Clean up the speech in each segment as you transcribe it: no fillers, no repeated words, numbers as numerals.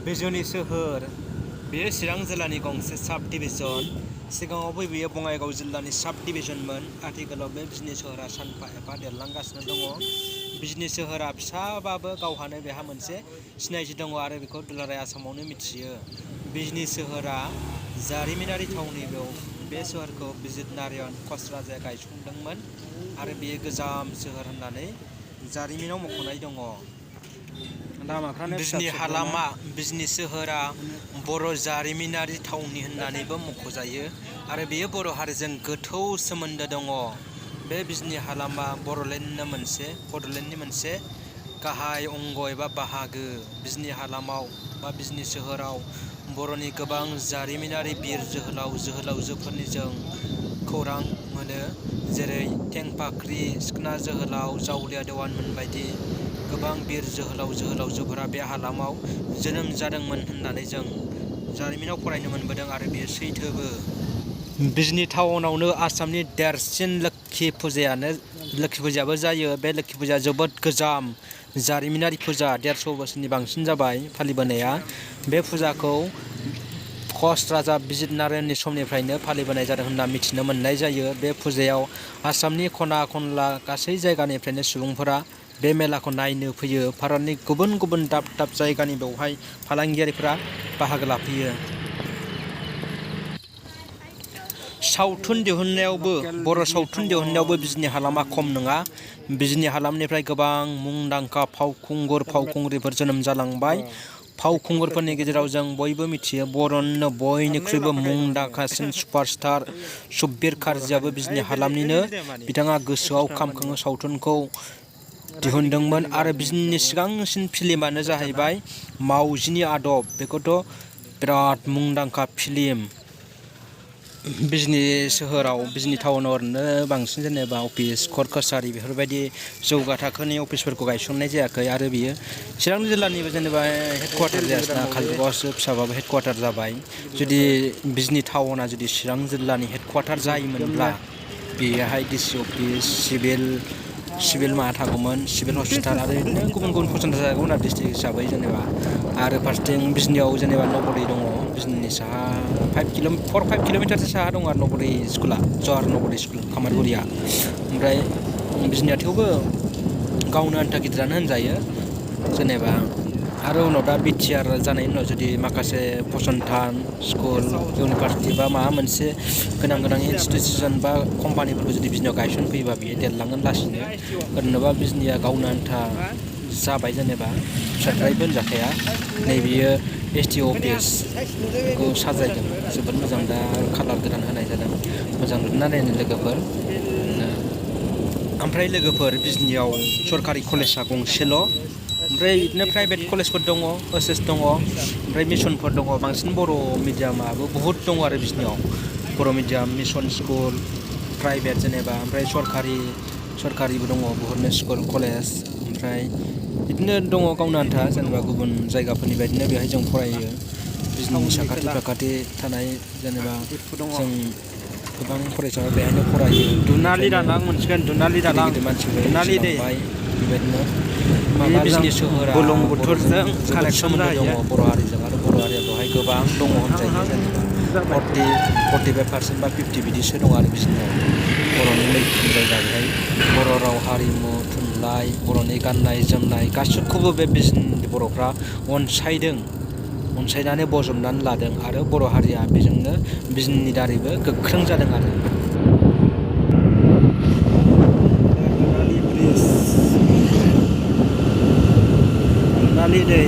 बिजनि सोहोर बेयो चिरां जिल्लानि गंसे साब डिभिजन। सिगाङावबो बेयो बङाइगाव जिल्लानि साब डिभिजनमोन। आथिखालाव बे बिजनि सोहोरा सानफा एफा देरलांगासिनो दङ। बिजनि सोहोरा फिसाबाबो गावहानो बेहा मोनसे सिनायथि दङ आरो बेखौ दुलाराय आसामावनो मिथियो। बिजनि सोहोरा जारिमिनारि थावनि। बे सोहोरखौ बिजित नारायण कच राजाया गायसनदोंमोन आरो बेयो गोजाम सोहोर होननानै जारिमिनाव मख'नाय दङ। बिजनि हालामा बिजनि सोहोरा बर' जारिमिनारि थावनि होननानैबो मख'जायो आरो बेयो बर' हारिजों गोथौ सोमोन्दो दङ। बे बिजनि हालामा बड'लेण्डनि मोनसे गाहाय अंग एबा बाहागो। बिजनि हालामाव बा बिजनि सोहोराव बर'नि गोबां जारिमिनारि बिर जोहोलाव-जोहोलावजोफोरनि जों खौरां मोनो। जेरै थेंफाख्रि, सिखोना जोहोलाव, जावलिया देवानमोन बायदि गोबां बिर जोहोलाव-जोहोलावजोफोरा बे हालामाव जोनोम जादोंमोन होननानै जों जारिमिनाव फरायनो मोनबोदों आरो बेयो सैथोबो। बिजनि टाउनावनो आसामनि देरसिन लोक्षि फुजायाबो जायो। बे लोक्षि फुजाया जोबोद गोजाम जारिमिनारि फुजा। 150 बोसोरनि बांसिन जाबाय फालिबोनाया। बे फुजाखौ कच राजा बिजित नारायणनि समनिफ्रायनो फालिबोनाय जादों होनना मिथिनो मोननाय जायो। बे फुजायाव आसामनि खना खनला गासै जायगानिफ्रायनो सुबुंफोरा बे मेलाखौ नायनो फैयो। भारतनि गुबुन गुबुन दाब दाब जायगानि बेवहाय फालांगियारिफोरा बाहागो लाफैयो। सावथुन दिहुननायावबो बर' सावथुन दिहुननायावबो बिजनि हालामा खम नङा। बिजनि हालामनिफ्राय गोबां मुंदांखा फावखुंगुर-फावखुंग्रिफोर जोनोम जालांबाय। फावखुंगुरफोरनि गेजेराव जों बयबो मिथियो बर'निनो बयनिख्रुइबो मुंदांखासिन सुपारस्टार सुब्बिर कार्जीयाबो बिजनि हालामनिनो। बिथाङा गोसोआव खामखाङो सावथुनखौ दिहुनदोंमोन आरो बिजनिनि सिगांसिन फिल्मानो जाहैबाय मावजिनि आदब। बेखौथ' बिराद मुंदांखा फिल्म। बिजनि सोहोराव बिजनि टाउनाव ओरैनो बांसिन जेनेबा अफिस कर्ट कासारि बेफोरबायदि जौगा थाखोनि अफिसफोरखौ गायसननाय जायाखै आरो बियो चिरां जिल्लानिबो जेनेबा हेडकुवार्टार जायासैना काजलगावआवसो फिसाबाबो हेडकुवार्टार जाबाय। जुदि बिजनि टाउना जुदि चिरां जिल्लानि हेडकुवार्टार जायोमोनब्ला बेहाय डिसि अफिस, सिभिल माबा थागौमोन, सिभिल हस्पिटाल आरो बिदिनो गुबुन गुबुन फसंथान जागौमोन आरो डिस्ट्रिक्ट हिसाबै जेनेबा। आरो फारसेथिं बिजनियाव जेनेबा नबोदै दङ। बिजनिनि साहा 4-5 किल'मिटारसो साहा दङ आरो नबोदै स्कुला, जवाहर नबोदै स्कुल खामारगुरिया। ओमफ्राय बिजनिया थेवबो गावनो आन्था गिदिरानो होनजायो जेनेबा। आरो उनाव दा बिटिआर जानायनि उनाव जुदि माखासे फसंथान, स्कुल, इउनिभारसिटि बा माबा मोनसे गोनां इनस्टिटिउसन बा कम्पानिफोरखौ जुदि बिजनियाव गायसनफैयोबा बियो देरलांगोन लासैनो। ओरैनोबा बिजनिया गावनो आन्था जाबाय जेनेबा, फिसाद्रायबो होनजाखाया। नैबेयो एसटि अफिस बेखौ साजायदों जोबोद मोजां। दा कालार गोदान होनाय जादों। मोजां नुदोंना नायनो लोगोफोर? ओमफ्राय लोगोफोर बिजनियाव सरकारि कलेजा गंसेल'। ओमफ्राय बिदिनो प्राइभेट कलेजफोर दङ, OSS दङ, ओमफ्राय मिसनफोर दङ। बांसिन बर' मिडियामाबो बहुद दङ आरो बिजनियाव। बर' मिडियाम, मिसन स्कुल, प्राइभेट जेनेबा, ओमफ्राय सरकारिबो दङ बहुदनो स्कुल कलेज। ओमफ्राय बिदिनो दङ गावनो आन्था जेनेबा गुबुन जायगाफोरनि बायदिनो बेवहाय जों फरायो। बिजनिनि साखाथि फाखाथि थानाय जेनेबा जों गोबां फरायसाफोर बेहायनो फरायो। दुनालि दालां मोनसिगोन, दुनालि दालां, दुनालि दै बेबायदिनो। बे बिजनि सोहोरा बुरलुंबुथुरजों कानेक्सन दङ बर' हारिजों आरो बर' हारिया बेवहाय गोबां दङ होनजायो जेनेबा 45% बा 50 बिदिसो दङ आरो बिजनियाव। बर'नि मैखोम जायगा बेहाय बर' राव, हारिमु, थुनलाइ, बर'नि गाननाय जोमनाय गासैखौबो बे बिजनिनि बर'फ्रा अनसायनानै बजबनानै लादों आरो बर' हारिया बेजोंनो बिजनिनि दारैबो गोख्रों जादों आरो। दुनालि दै।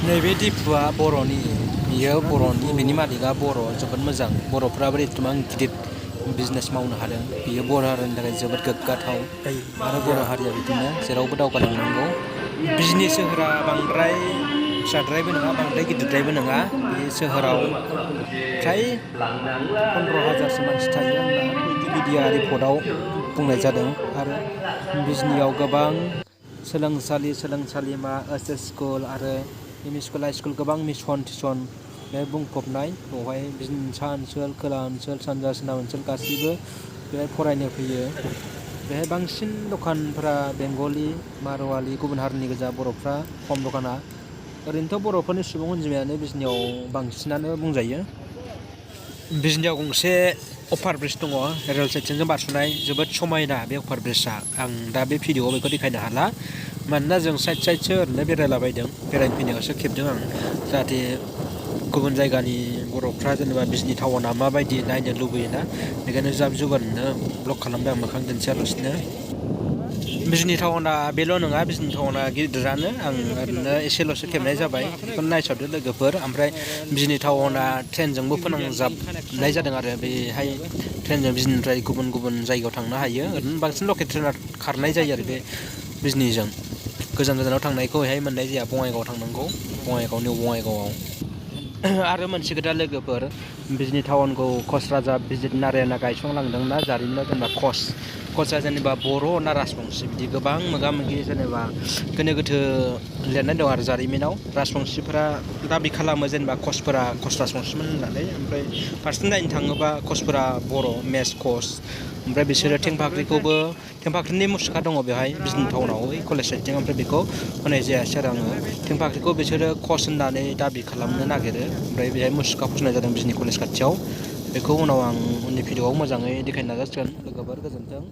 नैबे दिपुआ बर'नि, बिनि मालिकआ बर', जोबोद मोजां। बर'फ्राबो एथबां गिदिर बिजनेस मावनो हादों, बियो बर' हारिनि थाखाय जोबोद गोग्गाथाव आरो बर' हारिया बिदिनो जेरावबो दावगालांनांगौ। बिजनि सोहोरा बांद्राय फिसाद्रायबो नङा, बांद्राय गिदिरद्रायबो नङा। बे सोहोराव फ्राय 15,000सो मानसि थायो होनना उइकिपिडिया रिपर्टआव बुंनाय जादों आरो बिजनियाव गोबां सोलोंसालिमा एस स्कुल आरो M E school high school गोबां मिसन थिसन बे बुंफबनाय। बेवहाय बिजनि सा ओनसोल, खोला ओनसोल, सानजा सोनाब ओनसोल गासैबो बेहाय फरायनो फैयो। बेहाय बांसिन दखानफ्रा बेंगलि, मारवारि, गुबुन हारिनि गोजा, बर'फ्रा खम दखाना। ओरैनोथ' बर'फोरनि सुबुं अनजिमायानो बिजनियाव बांसिनानो बुंजायो। बिजनियाव गंसे अभार ब्रिज दङ, रेल साइथिंजों बारस'नाय, जोबोद समायना बे अभार ब्रिजआ। आं दा बे भिडिअ'आव बेखौ देखायनो हाला, मानोना जों साइडसो ओरैनो बेरायलाबायदों, बेरायनो फैनायावसो खेबदों आं, जाहाथे गुबुन जायगानि बर'फ्रा जेनेबा बिजनि टाउना माबायदि नायनो लुबैयोना, बेखायनो जाब जुबारनो ब्लग खालामदों आं मोखां दिन्थियालासिनो। बिजनि टाउना बेल' नङा, बिजनि टाउना गिदिरानो, आं ओरैनो एसेल'सो खेबनाय जाबाय, बेखौनो नायसावदो लोगोफोर। ओमफ्राय बिजनि टाउना ट्रेनजोंबो फोनांजाबनाय जादों आरो बेहाय ट्रेनजों बिजनिनिफ्राय गुबुन गुबुन जायगायाव थांनो हायो। ओरैनो बांसिन लकेल ट्रेना खारनाय जायो आरो बे बिजनिजों। गोजान गोजानाव थांनायखौ बेहाय मोननाय जाया, बङाइगावआव थांनांगौ, बङाइगाव निउ बङाइगावआव। आरो मोनसे खोथा लोगोफोर, बिजनि टाउनखौ कच राजा बिजित नारायणआ गायसंलांदोंना, जारिमिनाव जेनेबा कचआ जेनेबा बर' ना राजबंसि, बिदि गोबां मोगा मोगि जेनेबा गोनो गोथो लिरनाय दं आरो जारिमिनाव। राजबंसिफोरा दाबि खालामो जेनेबा कचफोरा कच राजबंसिमोन होननानै, ओमफ्राय फारसेथिं नायनो थाङोबा कचफोरा बर' मेस कच। ओमफ्राय बिसोरो थेंफाख्रिनि मुसुखा दङ बेवहाय बिजनि टाउनाव, ओइ कलेज साइडथिं, ओमफ्राय बेखौ होनाय जायासै आरो आङो। थेंफाख्रिखौ बिसोरो कच होननानै दाबि खालामनो नागिरो, ओमफ्राय बेहाय मुसुखा फसंनाय जादों बिजनि कलेज खाथियाव। बेखौ उनाव आं उननि भिडिअ'आव मोजाङै देखायनो नाजासिगोन लोगोफोर, गोजोन्थों।